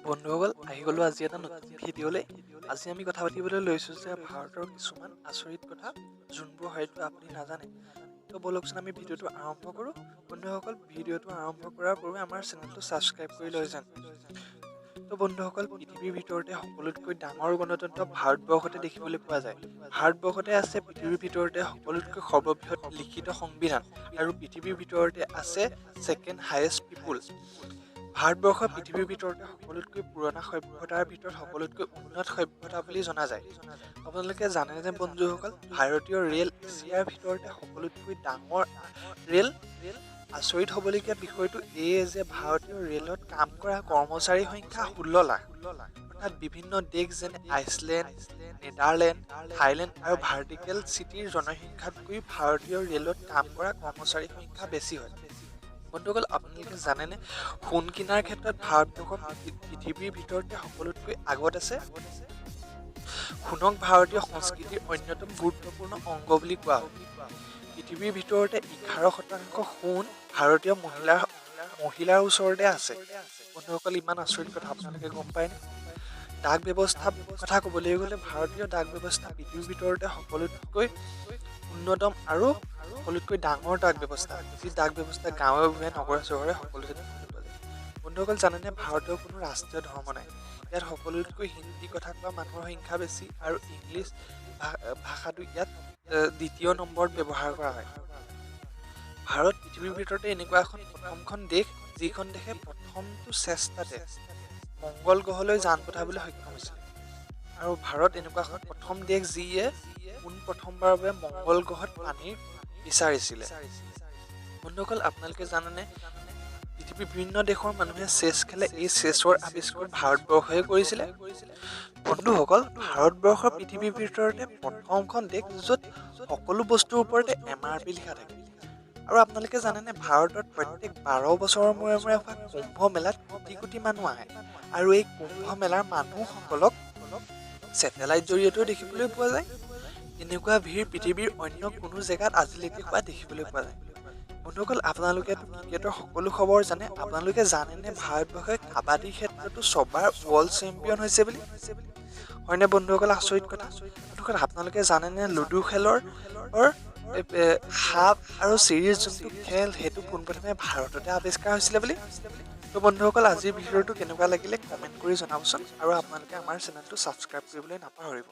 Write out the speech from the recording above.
বন্ধুসকল, আহি গ'লোঁ আজি এটা নতুন ভিডিঅ'লৈ। আজি আমি কথা পাতিবলৈ লৈছোঁ যে ভাৰতৰ কিছুমান আচৰিত কথা, যোনবোৰ হয়তো আপুনি নাজানে। তো ব'লকচোন, আমি ভিডিঅ'টো আৰম্ভ কৰোঁ। বন্ধুসকল, ভিডিঅ'টো আৰম্ভ কৰাৰ পূৰ্বে আমাৰ চেনেলটো ছাবস্ক্ৰাইব কৰি লৈ যেন। তো বন্ধুসকল, পৃথিৱীৰ ভিতৰতে সকলোতকৈ ডাঙৰ গণতন্ত্ৰ ভাৰতবৰ্ষতে দেখিবলৈ পোৱা যায়। ভাৰতবৰ্ষতে আছে পৃথিৱীৰ ভিতৰতে সকলোতকৈ সৰ্ববৃহৎ লিখিত সংবিধান আৰু পৃথিৱীৰ ভিতৰতে আছে ছেকেণ্ড হায়েষ্ট পিপুল। ভাৰতবৰ্ষ পৃথিৱীৰ ভিতৰতে সকলোতকৈ পুৰণা সভ্যতাৰ ভিতৰত সকলোতকৈ উন্নত সভ্যতা বুলি জনা যায়। আপোনালোকে জানেনে বন্ধুসকল, ভাৰতীয় ৰেল এছিয়াৰ ভিতৰতে সকলোতকৈ ডাঙৰ ৰেল। আচৰিত হ'বলগীয়া বিষয়টো এয়ে যে ভাৰতীয় ৰেলত কাম কৰা কৰ্মচাৰীৰ সংখ্যা 16 লাখ। অৰ্থাৎ বিভিন্ন দেশ যেনে আইচলেণ্ড, নেডাৰলেণ্ড, থাইলেণ্ড আৰু ভাটিকান চিটিৰ জনসংখ্যাতকৈ ভাৰতীয় ৰেলত কাম কৰা কৰ্মচাৰীৰ সংখ্যা বেছি হয়। বন্ধুসকল, আপোনালোকে জানেনে সোণ কিনাৰ ক্ষেত্ৰত ভাৰতবৰ্ষ পৃথিৱীৰ ভিতৰতে সকলোতকৈ আগত আছে? সোণক ভাৰতীয় সংস্কৃতিৰ অন্যতম গুৰুত্বপূৰ্ণ অংগ বুলি কোৱা হয়। পৃথিৱীৰ ভিতৰতে 11% সোণ ভাৰতীয় মহিলাৰ মহিলাৰ ওচৰতে আছে। বন্ধুসকল, ইমান আচৰিত কথা আপোনালোকে গম পায়নে? ডাক ব্যৱস্থা কথা ক'বলৈ গ'লে ভাৰতীয় ডাক ব্যৱস্থা পৃথিৱীৰ ভিতৰতে সকলোতকৈ উন্নতম আৰু সকলোতকৈ ডাঙৰ ডাক ব্যৱস্থা, যি ডাক ব্যৱস্থা গাঁৱে ভূঞে, নগৰে চহৰে সকলোতে দেখিবলৈ পোৱা যায়। বন্ধুসকল, জানেনে ভাৰতৰ কোনো ৰাষ্ট্ৰীয় ধৰ্ম নাই? ইয়াত সকলোতকৈ হিন্দী কথা কোৱা মানুহৰ সংখ্যা বেছি আৰু ইংলিছ ভাষাটো ইয়াত দ্বিতীয় নম্বৰত ব্যৱহাৰ কৰা হয়। ভাৰত পৃথিৱীৰ ভিতৰতে এনেকুৱা এখন প্ৰথমখন দেশ, যিখন দেশে প্ৰথমটো চেষ্টাতে মংগল গ্ৰহলৈ যান পঠাবলৈ সক্ষম হৈছিল। আৰু ভাৰত এনেকুৱা এখন প্ৰথম দেশ, যিয়ে পোনপ্ৰথমবাৰৰ বাবে মংগল গ্ৰহত পানীৰ বিচাৰিছিলে। বন্ধুসকল, আপোনালোকে জানেনে পৃথিৱীৰ বিভিন্ন দেশৰ মানুহে চেছ খেলে? এই চেছৰ আৱিষ্কাৰ ভাৰতবৰ্ষই কৰিছিলে। বন্ধুসকল, ভাৰতবৰ্ষ পৃথিৱীৰ ভিতৰতে প্ৰথমখন দেশ, য'ত সকলো বস্তুৰ ওপৰতে এমআৰপি লিখা থাকে। আৰু আপোনালোকে জানেনে ভাৰতত প্ৰত্যেক 12 বছৰৰ মূৰে মূৰে হোৱা কুম্ভ মেলাত কোটি কোটি মানুহ আহে আৰু এই কুম্ভ মেলাৰ মানুহসকলক ছেটেলাইট জৰিয়তেও দেখিবলৈ পোৱা যায়? এনেকুৱা ভিৰ পৃথিৱীৰ অন্য কোনো জেগাত আজিলৈকে হোৱা দেখিবলৈ পোৱা নাই। বন্ধুসকল, আপোনালোকেতো ক্ৰিকেটৰ সকলো খবৰ জানে। আপোনালোকে জানেনে ভাৰতবৰ্ষই কাবাডীৰ ক্ষেত্ৰতো ছবাৰ ৱৰ্ল্ড চেম্পিয়ন হৈছে বুলি? হয়নে বন্ধুসকল, আচৰিত কথা? বন্ধুসকল, আপোনালোকে জানেনে লুডু খেলৰ সাপ আৰু চিৰিৰ যোনটো খেল, সেইটো পোনপ্ৰথমে ভাৰততে আৱিষ্কাৰ হৈছিলে বুলি? তো বন্ধুসকল, আজিৰ ভিডিঅ'টো কেনেকুৱা লাগিলে কমেণ্ট কৰি জনাবচোন আৰু আপোনালোকে আমাৰ চেনেলটো ছাবস্ক্ৰাইব কৰিবলৈ নাপাহৰিব।